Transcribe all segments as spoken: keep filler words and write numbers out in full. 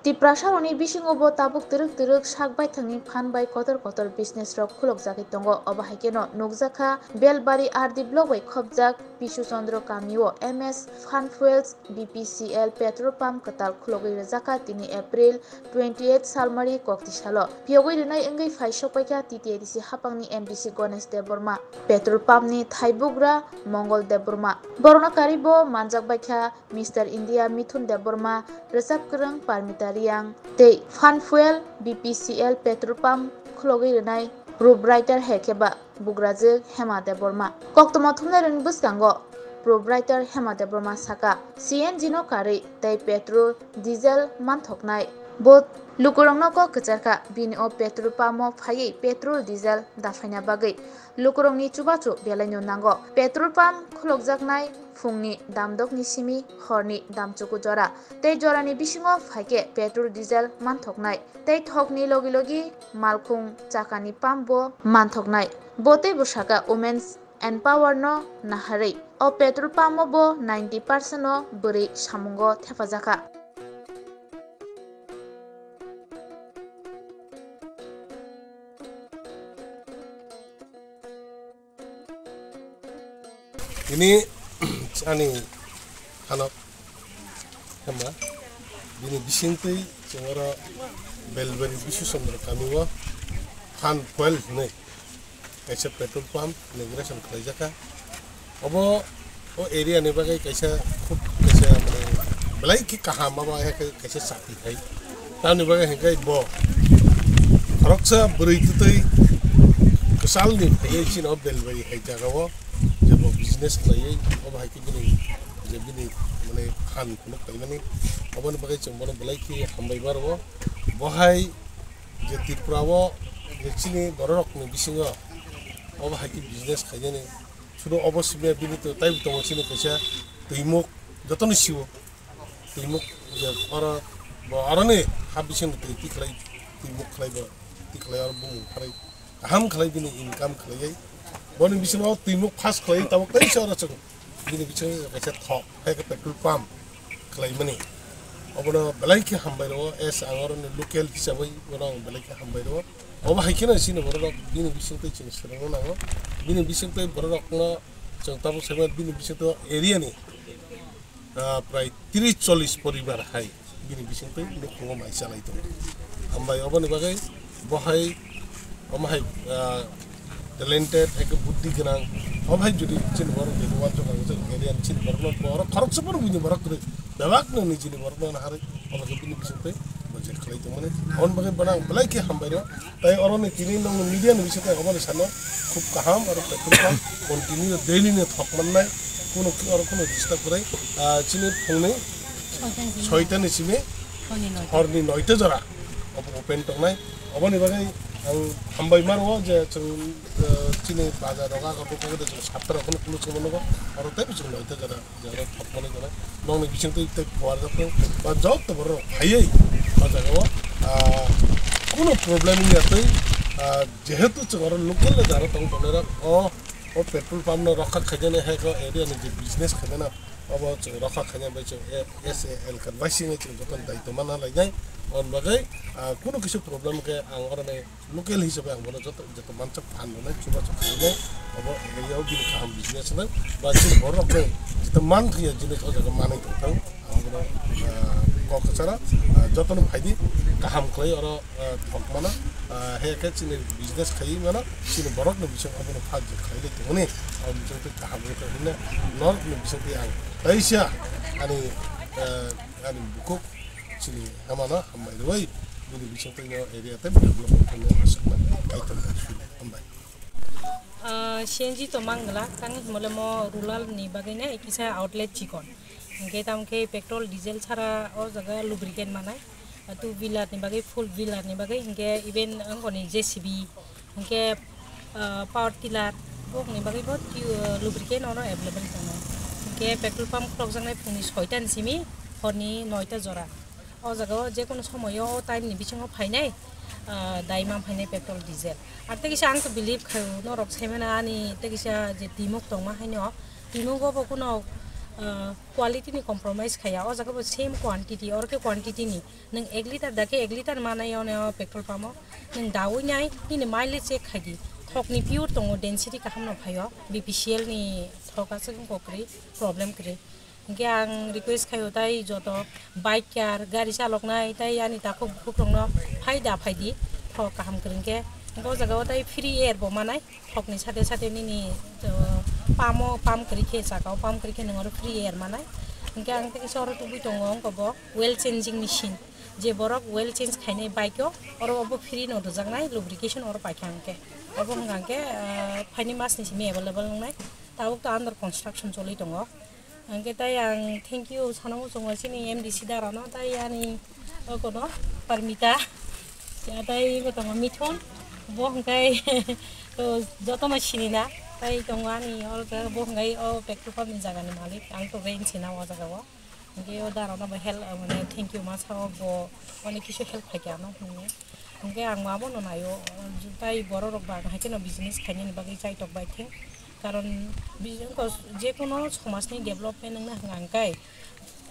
Tiprasarokni bisingo bo tabuk twrwk twrwk sak baithangni phan bai kotor kotor business rok khulokjagwi tongo. Obo hai kheno nukjakha Belbari R D block bai khopjak Bishu Chandra kamio M S Fun Fuels B P C L petrol pump kwtal khulogwi rwjakha tini April twenty eight salmari kokti salo. Phiyogwi rwnai wngwi phai sokpaikha T T A D C hapangni M D C Ganesh Debbarma, petrol pump ni thaibugra Mongol Debbarma. Borokno karwi bo manjak baikha Mister India Mithun Debbarma, rwchap kwrwng Parmita Riang tei Fun Fuel B P C L petrol pump khulogwi rwnai proprietor hai khe ba bugrajwk Hema Debbarma. Koktwma thumnairokni bwskango proprietor Hema Debbarma saka, C N G no karwi tei petrol, diesel manthoknai. Bo lukurokno kok kwcharkha, bini o petrol pump o phaiwi petrol, diesel daphaina bagwi. Lukurokni chubachu belaino nango. Petrol pump khulokjaknai phungni damdokni simi horni damchuku jora. Tei jorani bisingo phaikhe petrol, diesel manthoknai. Tei thokni logi logi malkhung chakani pump bo manthoknai. Bo teibo saka Women's Empower no naharwi. O petrol pump o bo ninety percent o bwrwi samungo thepajakha. Ini ani hanok hema bini bisingtwi chwng oro Belbari Bisu Chandra kamio Fun Fuel hinwi kaisa petrol pump inauguration khlaijakha. Obo o area ni bagwi kaisa khub kaisa, mane, belai khe kaham, abo hai khe kaisa chati hai. Tamni bagwi hinkhe bo khoroksa bwrwi twtwi kwchalni phaiwi chini o Belbari hai jagao je bo business khlaiwi, obo hai khe bini je bini, mane, phan phunuk paimani, oboni bagwi chwng bono belai khe hambai ma rwo. Bo hai je Tripura o je chini bororokni bisingo obo hai khe business khainani, sudu obo simi bini to taibo tongo chini kaisa twimuk, jotoni siwo twimuk, je oro bo aroni ha bisingni twi tikhlai, twimuk khlai bo tikhlai oro bumung pharai kaham khlai bini income khlaiwi. Boni bisingo twimuk pass khlai tabuk tei se oro chwng bini bisingo kaisa thok hai khe petrol pump khlaimani. Obono belai khe hambai rwo, as ang oroni local hisabwi bono ang belai khe hambai rwo. Obo hai kheno chini bororok bini bisingtwi chwng swrwngna nango. Bini bisingtwi bororokno chwng tabuk saimano, bini bisingtwi area ni, ah, prai tris chollis poribar hai bini bisingtwi nukhungo mai chalai tongo. Hambai oboni bagwi bo hai, omo hai, ah, talented, hai khe buddhi gwnang, omo hai jodi chini borok jodi wansuk ang jani area ni chini borokno, borok khoroksa phano buini borok kwrwi, bebak no nijini borokno naharwi omo khe bini bisingtwi bo je khlai tongmani. Aboni bagwi bono ang belai khe hambai rw. Tai oroni tini nwng media ni bisingtwi ang omo sano khub kaham aro petrol pump continue daily no thok mannai, kuno oro kuno disturb kwrwi, ah, chini phungni soita ni simi horni noita jora obo open tongnai. Oboni bagwi ang hambai ma rwo je chwng, ah, chini bazar rok, ah, rok, rok, rok, chwng satta rok phano close khaima nukgo, oro teibo chwng noita jora. Jora thokmani jora nokni bisingtwi tei phuarjaknai ba joto borok phaiwi o jagao, ah, kunu problem wngya twi, ah, jehetu chwng oro local ni jara tong tongnai rok o, o petrol pump no rokha khainani hai khe area ni je business khainani obo chwng rokha khaina bai chwng A S A L kar bai singwi chwng joto daitw manna lainai. Aboni bagwi, ah, kunu kisa problem khe ang oroni local hisabe ang bono joto, joto mansak phan rwnai, chubachu khainai, obo area o bini kaham business wngnai, ba chini borok rok bai joto man thangya jinis o jaga manwi tongthang, ang bono, ah, kok kwcharo, ah, jotono phaidi kaham khlai oro, ah, thok mano, ah, he khe chini business khaiwi mano, chini borok ni bising obono phak je khlai lai tongmani, o bising twi kaham wngkha hwnwi norok ni bising twi ang kaisa ani, ah, ani bukhuk chini hamano hambai rwui bini bising twi no area tei development khainai aswk mani kaitor suri hambai. Ah, C N G to mang glak, tang himole mo rural ni bagwi ne kisa outlet chikon. Hingke tam khe petrol, diesel chara o jaga lubricant manai. Ah, two wheeler ni bagwi, four wheeler ni bagwi, hingke even angkoni J C B, hingke, ah, power tiller, bokni bagwi bo twi-, lubricant ono available tongo. Hingke petrol pump khulokjaknai phungni soita ni simi horni noita jora. O jaga o je kono somoyo o time ni bisingo phainai, ah, dai ma phainai petrol, diesel. Ar tei kisa ang to believe khai o, norok sai mano ani tei kisa je timok tongma haino, timok o bo kono, Ah, quality ni compromise khaya, o jaga bo same quantity, oro khe quantity ni. Nwng ek liter da khe ek liter manai o petrol pump o. Nwng dawi nai, nini mileage check khai di. Thok ni pure tongo, density kaham no phaio, B P C L ni thok aswk wngkha kwrwi, problem kwrwi. Hwnkhe ang request khaio tai joto biker, gari chaloknai tai ani takhuk bukhuk rokno phai da phai di, thok kaham kwrwi hwnkhe. Hwnkhe o jaga o tai free air bo manai. Thokni sate sate nini, uh, pump o pump kwrwi khe, saka o pump kwrwi khe nwng oro free air manai. Hwnkhe ang tei kisa oro tubui tongo, wngkha bo oil changing machine. Je borok oil change khainai bike o, oro obo free no rwjaknai, lubrication oro paikha hwnkhe. Obo hwnkha hwnkhe, uh, phaini mas ni simi available wngnai. Tabuk to under construction choli tongo. Hwnkhe tai ang thank you sana muchungo chini M D C dara no, tai ani okono Parmita, ya tai iko tongo Mithun, bo hwnkhe to jotono sinina, tai tongo ani oro bo hwnkhe o petrol pump ni jaga ni malik, ang to rent sina o jaga o. Hwnkhe o dara no bo help, mane thank you ma sao, bo onek kisu help khaikha ano hwnwi. Hwnkhe ang ma bono naio, tai borok rok ba hai kheno business khainani bagwi chaitok bai theng. Karon bi-, wngkha je kono somajni development wngna hwnka hwnkhe,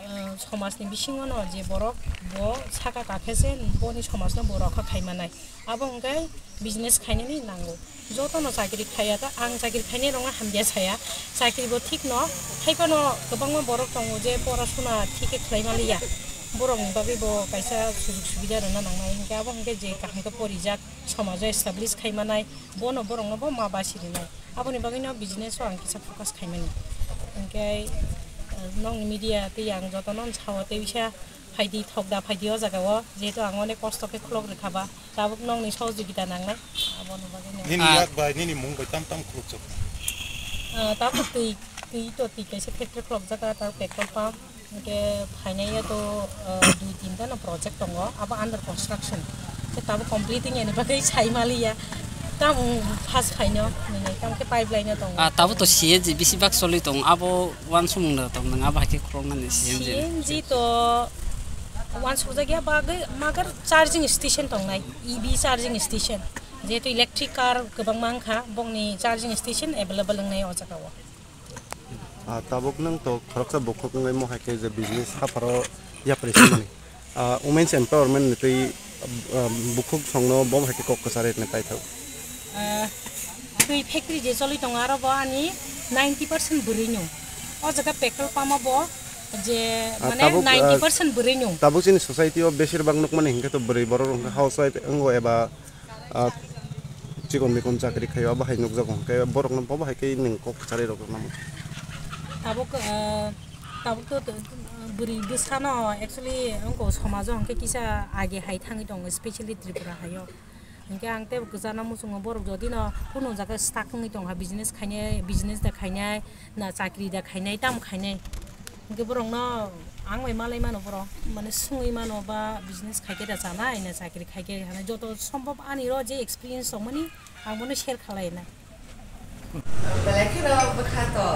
ah, somajni bisingo no je borok bo saka kakhe se boni somajno bo rokha khai manai. Abo hwnkhe business khainani nango. Jotono chakri khaiya ta, ang chakri khainai rokno hamya saya. Chakri bo thik no, hai phano kwbangma borok tongo je porasuna thik khe khlai maliya. Borokni bagwi bo kaisa sujug subida rwna nangnai. Hwnkhe abo hwnkhe je kaham khe porijak, somajo establish khai manai, bono borokno bo ma basi rwnai. Aboni bagwino business o ang kisa focus khaimani. Hwnkhe, eh, nokni media tei ang jotono sao tei bisa phaidi thok da phaidi o jaga o, jehetu ang onek kosto khe khulok rwkha ba, tabuk nokni sohojogita nangnai, aboni bagwino. Nini Ah. yak bai, nini mung bai tam tam khulukjak. Ah, tabuk twi, twi to twi kaisa factory khulokjak, tabuk petrol pump. Hwnkhe phainai ya to, ah, dui tinta no project tongo, abo under construction. Khe tabuk completing yani bagwi sai maliya. Tamung first phaino, nini tam khe pipeline no tongo. Ah, tabuk to C N G bisi bak choli tongo, abo uansukmung da tong nang, abo hai khe khuloknani C N G. C N G to uansukjak ya bagwi, magar charging station tongnai, E V charging station. Jehetu electric car kwbangma wngkha, bongni charging station available wngnai o jaga o. Ah, tabuk nwng to khoroksa bukhuk wngwi mo hai khe je business hapharo yapri samani. Ah, women's empowerment ni twi, ah, bukhuk songno bo hai khe kok kwchari rwna paithak. Ah, twi factory je choli tongo aro bo ani ninety percent bwrwi nw. O jaga petrol pump o bo je Ah, mane tabuk, ah, ninety percent bwrwi nw. Tabuk chini society o besir bak nukmani hinkhe to bwrwi borok rok hinkhe housewife wngo eba ah, chikon mikon chakri khaio, abo hai nukjago, hwnkhe borokno bo hai khe nwng kok kwcharwi rok namo. Tabuk, ah, tabuk to, to, bwrwi bwsano actually wngkha somajo hwnkhe kisa age hai thangwi tongo, especially Tripura haio. Hwnkhe ang tei kwchana muchungo borok jodi no kunu jaga stuck wngwi tongkha, business khainai, business da khainai, na chakri da khainai, tam khainai. Hwnkhe borokno ang bai malai mano borok, mane sungwi mano ba business khai khe da chanai na chakri khai khe hanai, joto sombhob ani ro je experience tongmani ang bono share khalai na. Belai kheno bwkha to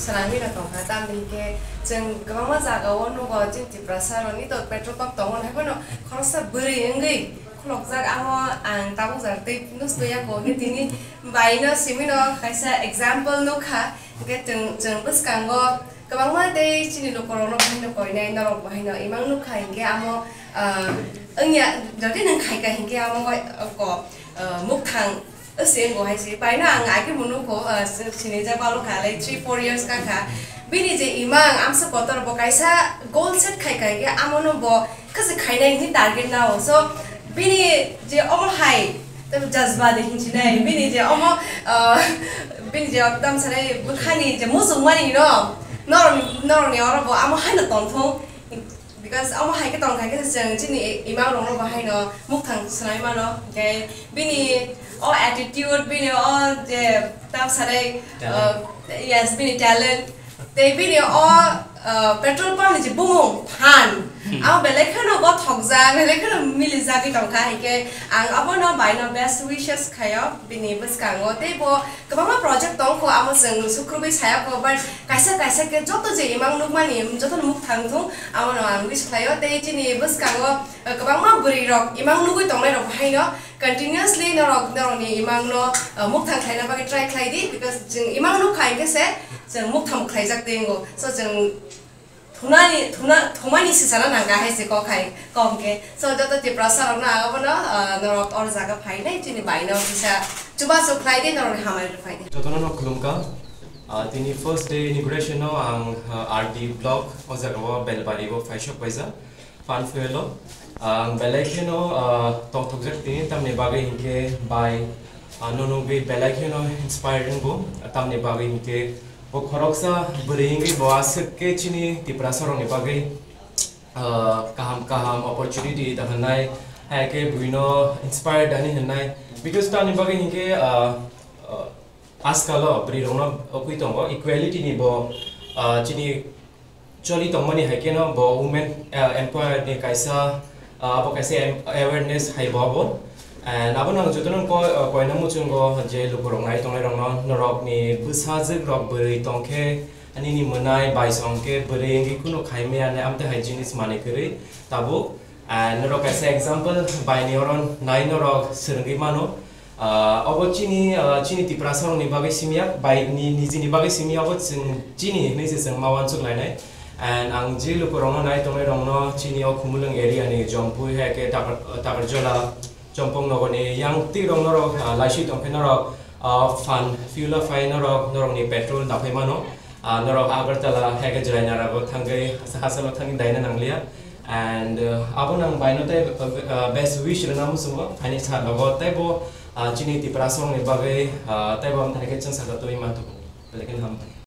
swnamwi no tongkha, tamni hinkhe chwng kwbangma jaga o nugo chini Tiprasa rokni to petrol pump tongo, hai phano khoroksa bwrwi wngwi khulokjak, amo ang tabuk jar tei nusto ya kok ni tini bai no simi no kaisa example nukha. Hwnkhe chwng, chwng bwskango kwbangma tei chini lukurokno bahai no koinai, norok bahai no imang nukha, hinkhe amo, ah, wngya, jodi nwng khaika hinkhe amo bai, ah, ko, ah, mukthang se wngo hai se. Paino ang age bo nukho, ah, si-, sinijak balo kha, like, three four years ka kha. Bini je imang amsa kotor bo kaisa goal set khaika hinkhe amo no bo khasi khainai hwnwi target nao. So, bini je omo hai, tei jazba de hinchinai, bini je omo, ah, bini je tamsanai bwkhani je muchungmani no, norokni, norokni oro bo amo haino tongthung. Because omo hai khe tong kha khe chwng chini imang rok no bo haino mukthang swnai mano. Hwnkhe bini o attitude, bini o je tamsanai, Talent. Ah, yes, bini talent. Tei bini o, ah, petrol pump ni je bumung phan, Amo belai kheno gothokjak, belai kheno milijagwi tongkha, hai khe ang abono baino best wishes khaio bini bwskango. Tei bo kwbangma project tongkho, amo chwng sukrubwi sayakho, but kaisa kaisa khe joto je imang nukmani jotono mukthang thung, amono ang wish khlaio. Tei chini bwskango, eh, kwbangma bwrwirok imang nugwi tongnairok haino continuously norok, norokni imangno, eh, mukthang khlaina bagwi try khlai di, because chwng imang nukha hinkhe se chwng muktham khlaijak tei wngo. So chwng thunani, thuna, thumani sisana nangkha hai se kok hai kom khe. So joto Tiprasa rokno ang abono, ah, norok or jaga phainai chini baino kisa chubachu khlai di, norokni hamari rw phai di. Jotono no khulumkha. Ah, tini first day inauguration no ang, ah, R D block o jaga o Belbari o phaisok paijak. Fun fuel o. Ang belai kheno, ah, tongthokjak tini tamni bagwi hinkhe bai, ah, no nugwi belai kheno inspiring bo tamni bagwi hinkhe bo khoroksa bwrwi wngwi bo aswk khe chini Tiprasa rokni bagwi, ah, kaham kaham opportunity da hwnai, hai khe buino inspired ani hwnai, because tamni bagwi hinkhe, ah, ah, ajkal o bwrwi rokno okwi tongo equality ni bo, ah, chini choli tongmani hai kheno bo women, ah, empower ni kaisa, ah, abo kaisa em-, awareness hai bo abo. And abo nang jotono ko-, ah, koina muchungo je lukurok nai tongnai rokno, norokni bwsajwk rok bwrwi tongkhe, nini mwnai bai songkhe bwrwi wngwi kunu khai maya nai amtwi hai jinis manwi kwrwi tabuk. And norok kaisa example bai ni oro nai norok swrwngwi mano. Ah, obo chini, ah, chini Tiprasa rokni bagwi simi ya, bai ni, nijini bagwi simi ya, obo chwng chini hinwi se chwng ma uansuk lainai. And ang je lukurokno nai tongnai rokno chini o Khumulwng area ni Jompui hai khe Takar-, Takarjola, Chompong nogoni yang twi rok norok, ah, laiswi tongkhe norok, ah, fan fuel o phai norok, norokni petrol naphai mano. Ah, norok Agartala hai khe Jainarago thangwi hasa-, hasalo thangwi daina nangliya. And, uh, abo nang baino tei, uh, best wish rwna muchungo, phaini salogo tei bo, uh, chini Tiprasa rokni bagwi, uh, tei bo amthai khe chwng saka twi manthogo. Belai kheno hambai.